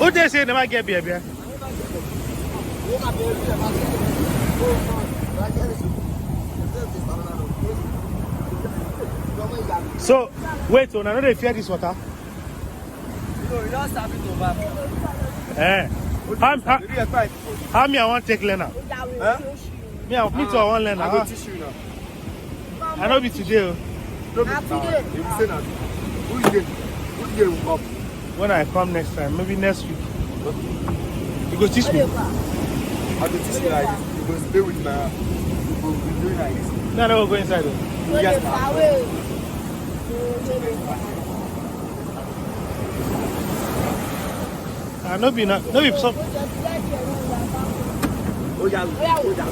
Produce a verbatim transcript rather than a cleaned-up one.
Who dey say never get beer beer? So wait, una no dey fear this water? Eh? How, how, how me I wan take learn am? Me, I, me too, I wan learn am. I go teach you now. I no be today o. No be today. You say na which day? Which day we come? When I come next time, maybe next week. You go teach me. I go teach you like this. You go stay with my. You go be doing like this. No, no, go inside o. Yes, ma. Ah, no be na, no be so. Oh yeah, oh yeah.